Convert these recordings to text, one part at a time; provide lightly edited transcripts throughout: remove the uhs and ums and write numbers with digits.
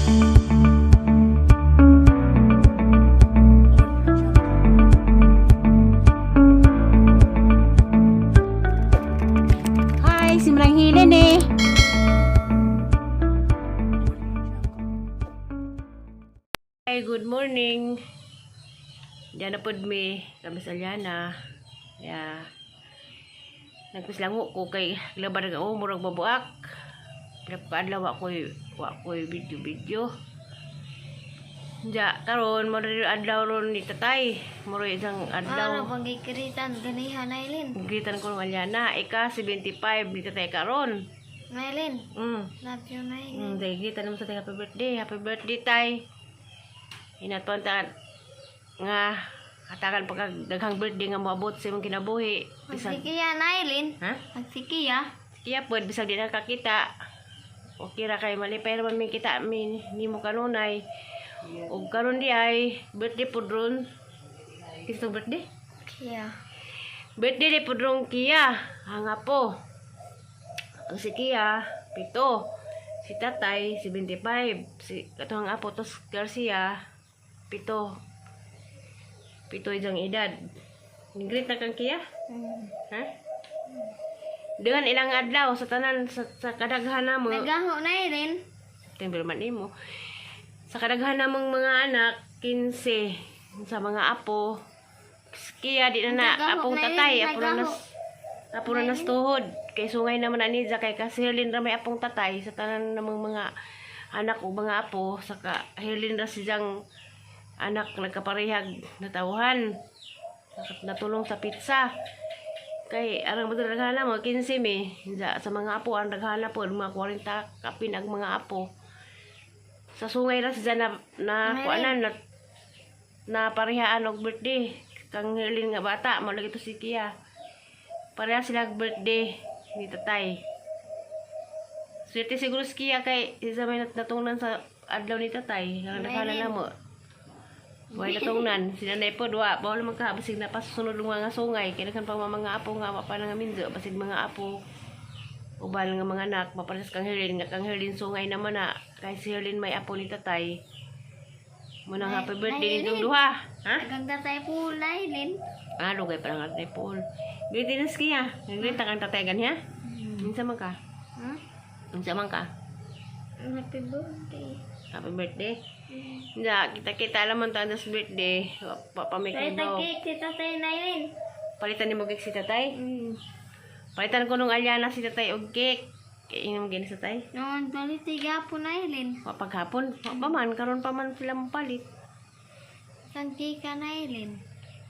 Hi, si Manang Helen eh. Hi, good morning. Diyan na pod mi, kami sa Liana. Yeah. Nagpislango ko kay laban nag oh, murag mabuak. Pila pa ka adlaw wa ko'y video video. Ja, karon mo rin adlaw ron ni tatay. Muro isang Ano adlaw. bang gikiritan ganiha Nailin? Gitan ko ng Aliana, ika 75 ni tatay karon. Nailin, love you, Nailin. Dahil kita naman sa tayo, happy birthday. Happy birthday, tay. Hinatuan ta nga hatakan pa kag daghang birthday nga moabot sa imong kinabuhi. Bisag Magsikiya, Nailin. Ha? Magsikiya. Siya pod bisag di na kakita. Okay ra kay malipay ra man mi kita mi nimo kanunay. Ug karon di ay birthday pod ron. Kinsa birthday? Kiya. Birthday ni pod rong Kia. Hanga po. Ang si Kia, 7. Si tatay, 75. Si katong apo, Tos Garcia, 7. 7 isang edad. Greet na kang Kia? Ha? Dengan ilang adlaw sa tanan sa kadaghan na mo. Nagaho, Nailin. Timber man nimo. Sa kadaghan namong mga anak, 15 sa mga apo. Kia di na na Nagaho apong na yun, tatay, apo na nagaho. nas apo na nas tuhod. Kay sungay naman ani ja kay kasi Herlin ra may apong tatay sa tanan namong mga anak o mga apo saka Herlin ra siyang anak nagkaparehag na tawhan. Natulong sa pizza. Kay arang ba daghana mo 15 mi sa mga apo ang daghana po mga 40 kapin ang mga apo. Sa sungay ra siya na na Meron. kuanan na na parehaan og birthday kang Herlin nga bata mo lagi to si Kia. Pareha sila og birthday ni tatay. Swerte siguro si Kia kay isa may natungnan sa adlaw ni tatay. Ang daghana na mo. Way natungnan. Sila na po wa bawal man ka basig na pasusunod ng mga sungay kay daghan pang mga apo nga wa pa nga minzo basig mga apo uban nga mga anak mapares kang Herlin nga kang Herlin sungay naman na kay si Herlin may apo ni tatay. Munang happy birthday nitong duha. Ha? Ganda tayo po, Nailin. Ah, lugay pa lang atay Paul. Greetings kiya. Greet kang tatay ganha. Unsa man ka? Hmm? Unsa man ka? Happy birthday. Happy birthday. Ja, kita-kita alam man ta sa birthday. Wa pa may Tayo kibaw. tag-cake si tatay, Nailin. Palitan nimo cake si tatay. Palitan ko nung Aliana si tatay og cake. Kay inom gini sa tay. Noon, palit tiga po, Nailin. Wa paghapon, wa pa man karon pa man sila mopalit. Isang cake ka, Nailin.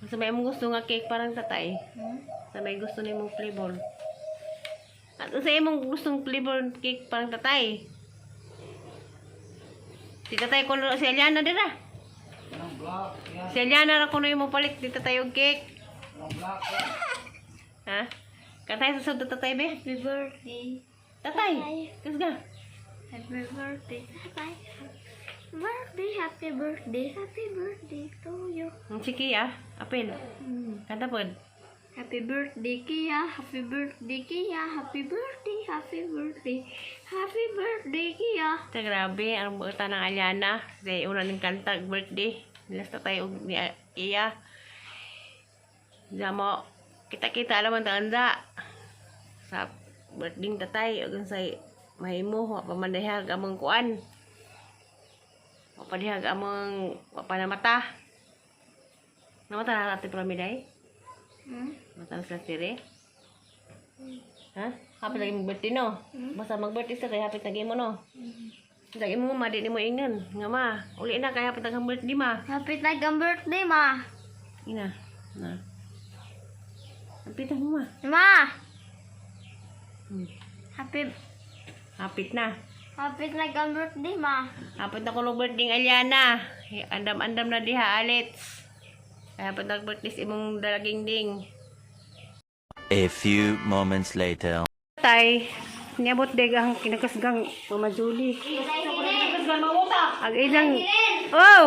Sa may imong gusto nga cake parang tatay. Hmm? Sa may gusto nimong flavor. At sa imong gustong flavor cake parang tatay. Si tatay ko si Aliana dira. Si Aliana ra kuno imong palit di tatay og cake. Ha? Katay sa sud tatay be? Happy birthday. Tatay. Kasga. Happy birthday, tatay. Birthday, happy birthday, happy birthday to you. Ang si Kia, apil. Kanta pod. Happy birthday, Kia. Happy birthday, Kia. Happy birthday, happy birthday. Happy birthday, Kia. Ta grabe ang buta ng Aliana. Sa una ning kanta birthday. Nilas tatay og ni Kia. Jamo kita-kita alam ang taanda sa birthday ni tatay ug unsay mahimo wa pa man dihag among kuan. Wa pa dihag among wa pa namata. Namata na ate Promiday? Mata na sila tire? Ha? Hapit lagi mag-birthday no? Basta mag-birthday sa kay hapit lagi mo no? Lagi mo ma, di ni mo ingon. Nga ma, uli na kay hapit ang birthday ma. Happy na ang birthday, ma. Ina, na. Hapit mo ma. Ma! Happy, Hapit na. happy na ang birthday, ma. Hapit na ko ng birthday ng Aliana. Andam-andam na diha, Alits. Kaya hapit na birthday sa imong dalaging ding. A few moments later. Tay, niabot deg ang kinakasgang Mama Julie. Ag isang Oh!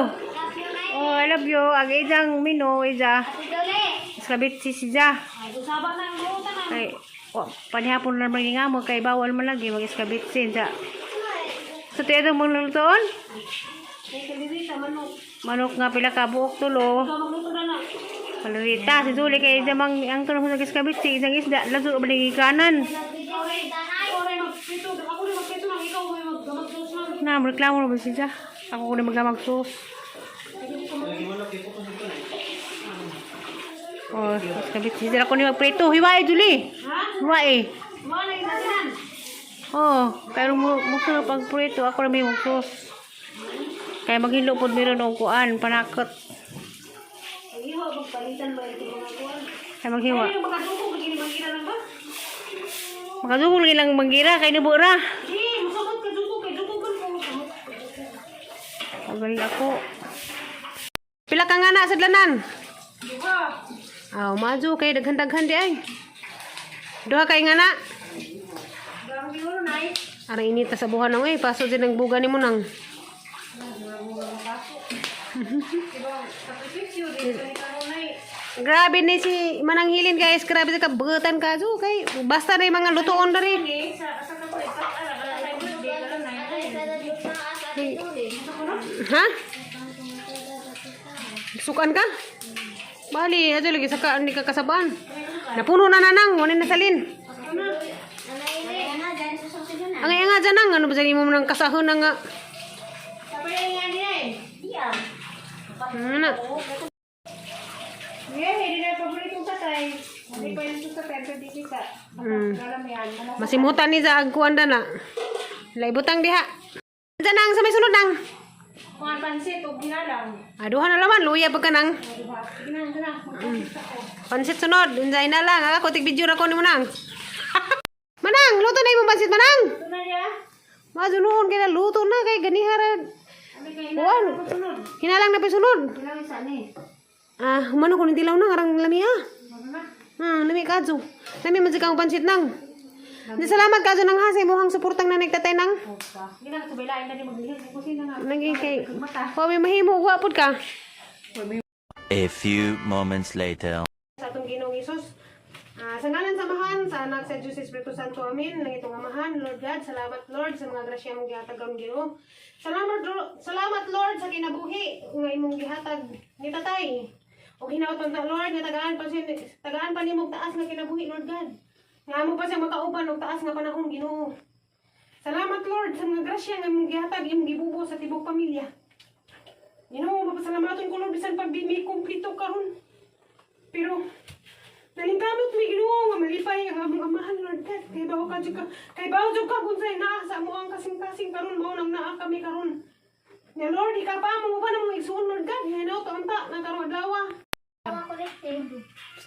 Oh, I love you. Ag isang mino isa. Sabit si Sija. Ay, oh, panihapon na naman nga mo kay bawal man lagi mag-iskabit si ja. Sa tiyan mong lulutoon? Manok nga pila ka buok tulo. Kalurita, si Zuli kay isa mang ang tulong sa giskabit si isang isda lazo baligi kanan. Na, reklamo na ba siya? Ako ko na maglamag sauce. Oh, giskabit siya ko ni magprito. Hiwae, Julie. Hiwae. Oh, pero mo mo pag prito ako na may sauce. Kaya maghilo pod meron og kuan panakot. Kaya maghiwa. Makadugol ilang manggira kay nubo ra. Magaling ako. Pila ka nga na sa dlanan? Aw, majo kay daghan-daghan di ay. Duha kay nga na. Arang inita sa buhan nang eh, paso din ang buga nimo nang. Grabe ni si Manang Hilin, guys, grabe sa kabutan ka jo kay basta na yung mga lutoon diri. Ha? Sukan ka? Bali, ato lagi saka hindi ka kasabaan. Napuno na nanang, wala na salin. Ang nga dyan nang, ano ba dyan mo nang kasahon na nga. Ano na? Masimutan ni sa agkuan na. Laibutang diha. Dyan nang, sa may sunod nang. Kuan pansit og hinalang. Aduhan na laman, luya pa ka nang. Sige na, sige na. Pansit sunod, unsay na lang. Ako tig video ra ko nimo nang. Manang, luto na imong pansit, Manang. Ito na niya. Mazunoon kay na luto na kay ganihara. Ano kay Kuan. hinalang na sunod. Hinalang na pa sunod. Hinalang isa ni. Ah, humano ko ni tilaw nang arang lami ah. Ano na? Lami kadyo. Lami man sa kang pansit nang. Di salamat kadyo nang ha sa imuhang suportang nanay tatay nang. Opa. Hindi na kubilain na ni maglihir sa kusina nga. Naging kay Wa may mahimo wa pud ka. A few moments later. Sa atong Ginoong Hesus. Ah, sa ngalan sa Amahan, sa Anak, sa Diyos Espiritu Santo, Amen. Nang itong Amahan, Lord God, salamat Lord sa mga grasya mong gihatag karon Ginoo. Salamat, salamat Lord sa kinabuhi nga imong gihatag ni tatay. Ug hinaot man ta Lord nga tagaan pa siya, tagaan pa nimo og taas nga kinabuhi, Lord God. Nga amo pa siya makauban og taas nga panahon, Ginoo. Salamat Lord sa mga grasya nga imong gihatag imong gibubo sa tibok pamilya. Ginoo, mapasalamaton ko Lord bisan pag di mi kumpleto karon. Pero nalingkamot mi Ginoo nga malipay ang among amahan, Lord God. Kay bawo ka jud ka, kay bawo jud ka unsay naa sa amo ang kasing-kasing karon mao nang naa kami karon. Nya Lord, ikaw pa mo uban among igsuon, Lord God. Hinaw to unta nang karong adlaw.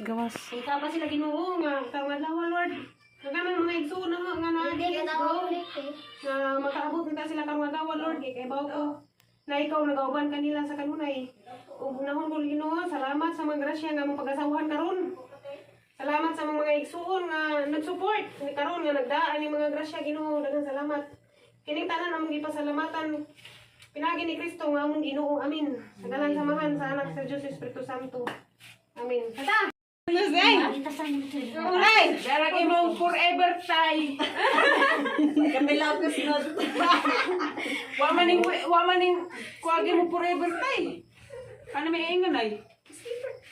Gawas. Ikaw pa sila Ginoo nga karong adlaw, Lord. Nga kanang mga igsuon na nga naa diri nga makaabot na ta sila karong adlaw, Lord, kay kay bawo ko na ikaw nagauban kanila sa kanunay. Ug unahon ko Ginoo, salamat sa mga grasya nga among pag-asawahan karon. Salamat sa mga igsuon nga nag-support ni karon nga nagdaan ning mga grasya Ginoo, daghang salamat. Kining tanan among gipasalamatan pinagi ni Kristo nga among Ginoo. Amin. Sa ngalan sa Amahan, sa Anak, sa Diyos Espiritu Santo. Amin. Tata. Ulay. Darag imong forever tay. Kamilaw ko sunod. Wa maning kuwagi mo forever tay. Ano may ingon ay?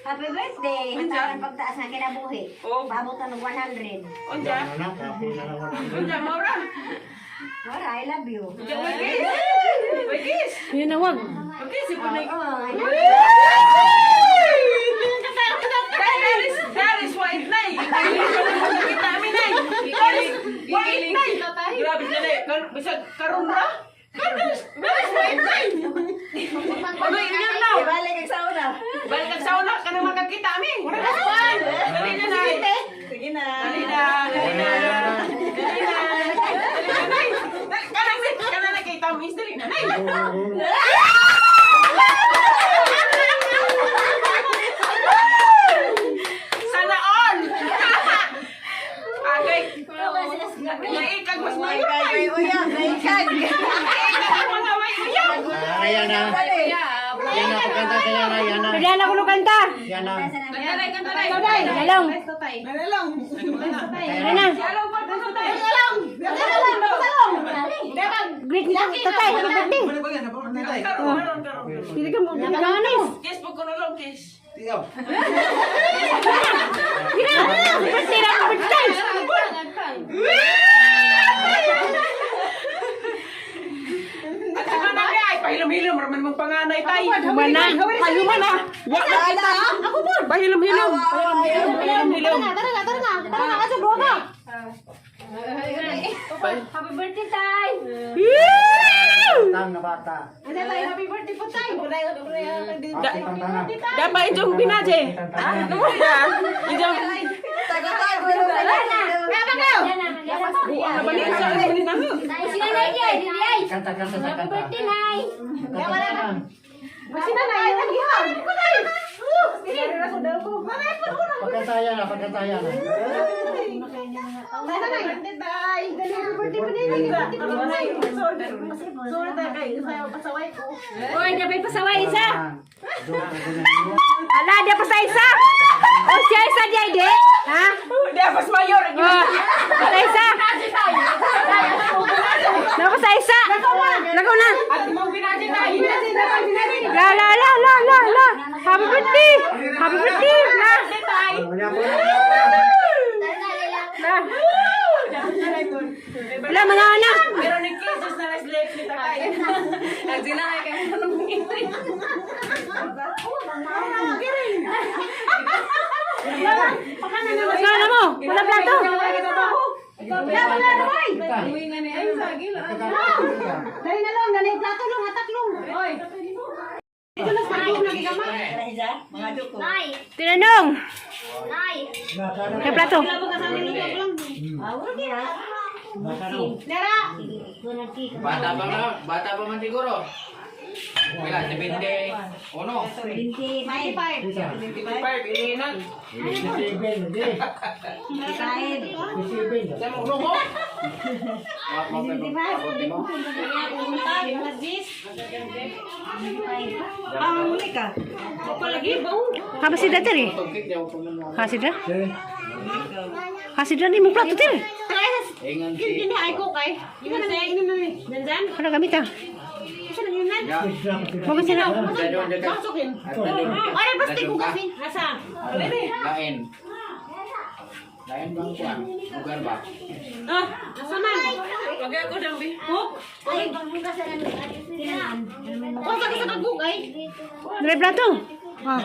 Happy birthday! Hatagan pagtaas ng kinabuhi. Oh. Paabot ng 100. Unja? Unja maura. Ora, I love you. Unja wagis. Wagis. Yun na wag. Wagis ko na. Oh, I love you. That is white night. Kita amin nay. That is white night. Grabe na nay. Bisag karon ra. That is white night. Ano ingon na? Balik ang sauna. Balik ang sauna ka na makakita amin. Dali na nay. Sige na. Dali na. Dali na. Dali na. Dali na nay. Kanang kanang nakita mo is dali na nay. Sana all. Agay. Naikag mas mayor ay. Uyab, naikag. Naikag ang mga way uyab. Ayan na. Ayan na, pagkanta kaya na, ayan na. Pwede na kuno kanta. Ayan na. Kantaray, kantaray. Dalong. Dalong. Ano na? Dalong pa, dalong. Dalong. Great ni tatay, happy birthday. Karon, karon, karon. Dili ka mo, dili ka ano. Kiss po ko na lang, kiss. Dili na, birthday na, birthday. At saka na ay, pahilom-hilom, raman mong panganay tay. Humana. Ay, humana. Wa na kita. Ako po. Pahilom-hilom. Pahilom-hilom. Tara na, tara na. Tara na, kasi buha ka. Happy birthday, Tay! Tang na bata. Happy birthday po tayo. Dapat injong binaje. Ah, injong. Buang na ba ni sa ano ni na? Si Nanay Jay, si Nay! Kanta, kanta, Happy kanta. birthday, Nay! Kanta, kanta. Pagkantaya na, pagkantaya na. Uy, di pa pasaway isa. Ala, di pa sa isa. O siya isa di ay di. Ha? Di pas mayor. Oh, sa isa. Nako sa isa. Nako na. At mong binaje tay. La la la la la la. Happy birthday. Happy birthday. La. Wala po. La. Wala mga anak. Pero ni kisses na lang lips ni tatay. Nagdinay kay anong ngiti. Wala na mo. Wala plato. Dali na lang, dali plato lang, hatak lang. Nay! Tinanong. Nay! May plato. Bata pa nga, bata pa man siguro. Wala, 71. 25. 25, iniinan. 27. Sa mo lumo. Haba si Dater eh. Hasidra? Hasidra ni mong plato til. Ingan si Ano gamit ah? Bagus sila. Ay, basta ko kasi. Lain. Lain bang kuan? Lugar ba? Wag ako dang bi. Ay, pagbukas na lang. Dali plato. Ah.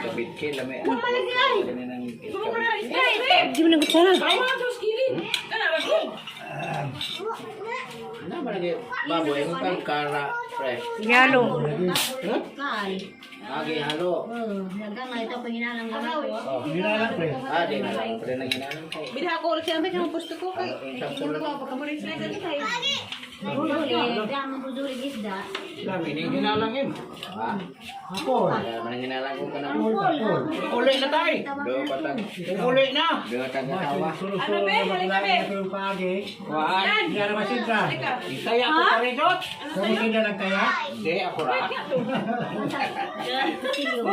Kabit ke lame. Di mo nang kutsara. Ano ba lagi? Baboy mo kang kara fresh. Yalo. Agi halo. Nagamay ito, panginalang gamay ko. Oh. Hinalang, pre. Ah, di na lang pre nang hinalang kay. Bidha ko ulit siya ang gusto ko kay. Dami isda. Lami ning hinalang im. Ah, Ako. wala man hinalang ko kana. Ako. Uli na tay. Do patag. Uli na. Do taga tawa. Ano be? Halika be. Waan. Hindi na masintra. Isaya ko pa rin dot. Kamu sinda lang kaya? Di ako ra.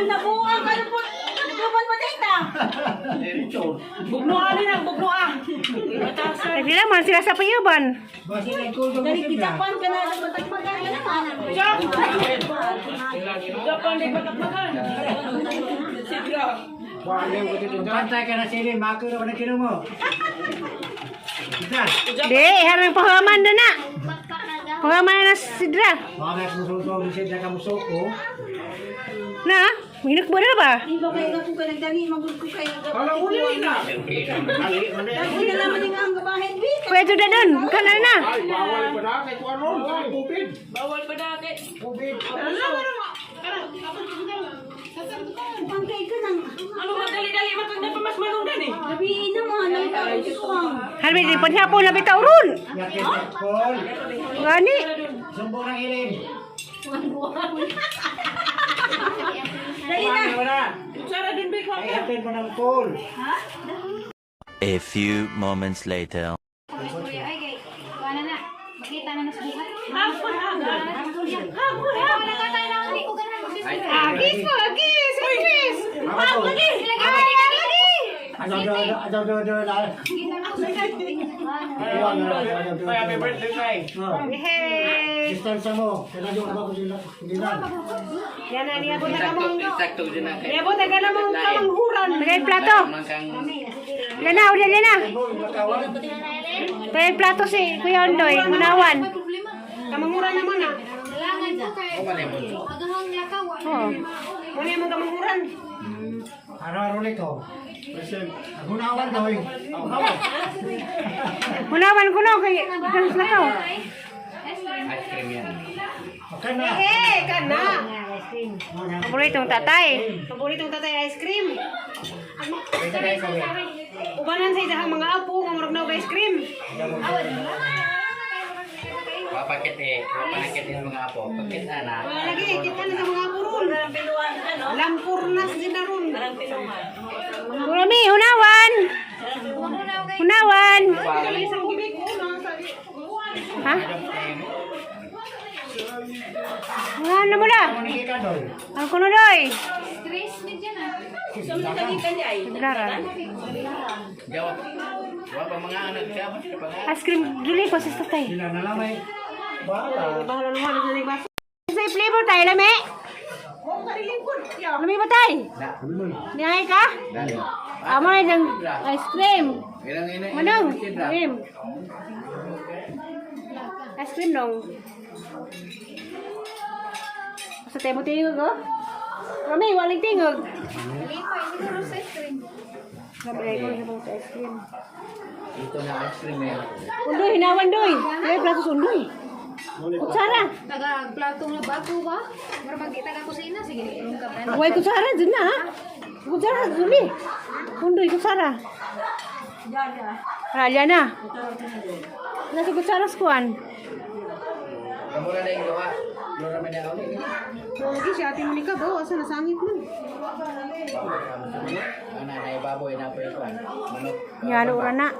Nabuang ka po. Nagluban mo data. Diretso. Bugnoa ni nang bugnoa. Nagdila man sila sa payuban. Basta nagkulong mo sinda. Japan ka na matagmagan ka na. Japan di patagmagan. Sidra. Pantay ka na sili, makuro ka na kinumo. Sinda. Di, harang pahuman na na. Pahuman na na sidra. Mga musuto, sinda ka musuko. Na, minukbo na ba? Di ba kayo kung ka nagdani, magod ko kayo. Wala uli na. Ali man na. Hindi na naman yung ang gabahin, bi. Pwede na dun. Kana na. Ay, bawal pa na kay kuan ron, kay COVID. Bawal pa na kay. COVID. Pangkay ka nang. Ano madali-dali matag na pa mas manungdan eh. Gabi na mo, ano ito. Halmi di panhapon na bitaw ron. Yakin Paul. Gani. Sumbong ng ilin. Dali na. Wala. Sara dun bi ko. Ay, yakin mo ng Paul. A few moments later. Kuya, ay, kay, wala na. Makita na na sa buhat. Hapon hanggan. Hapon, hapon. Wala ka tayo na, hindi ko ganahan magsisira. Agis mo, agis, agis. Ako. Ay, ay, ay. Happy birthday, Tay. Hey! Distansya mo. Kailangan yung ako sila. Hindi na. Yan na, niabot na kamong. Sakto din na kay. Niabot na ka namang kamanghuran. Tagay plato. Man kang Lana, uli Lana. Tagay plato si Kuya Ondoy. Munawan. Kamanghuran naman ah. Oo. Muna yung mga kamanghuran. Araw nito. Present. Gunawan daw eh. Munawan ko no, kay Dans na ka. ice cream yan. Okay na. Eh, kana. Paboritong tatay. Paboritong tatay ice cream. Ubanan sa isang mga apo nga murag na og ice cream. Papakit eh. Papakit eh mga apo. Pakit ana. Wala lagi, kita na sa mga apo ron. Lampurnas din na ron. Kurami, hunawan. Hunawan. Ha? Hunawan na mula. Ka doy. Ang kuno doy. Siglaran. Jawab. Wa pa mga anak siya pa nga. Ice cream, duli ko sa tatay. Sila na lang eh. Bala. Sa flavor tayo, lami. Lami ba tayo? Nihay ka? Dali. Amo na ng ice cream. Ilang ina. Manong, cream. Ice cream dong. Sa tayo mo tingog, oh. Rami, walang tingog. Sabi ko sa ice cream. Ito na ice cream eh. Undoy, hinawan doy. May plato sa undoy. Kutsara. Taga platong na bago ba? Mura magkita ka kusina sige tulong ka pa. Way kutsara dyan na, ha? Kutsara, duli. Undoy, kutsara. Ralya na. Nasa kutsara sa kuwan. Kamura na yung gawa. Lora man na uli. Lagi si Ate Monica ba? Asa nasangit mo? Ana na baboy na po ikuan. Manok. Yan, ura na.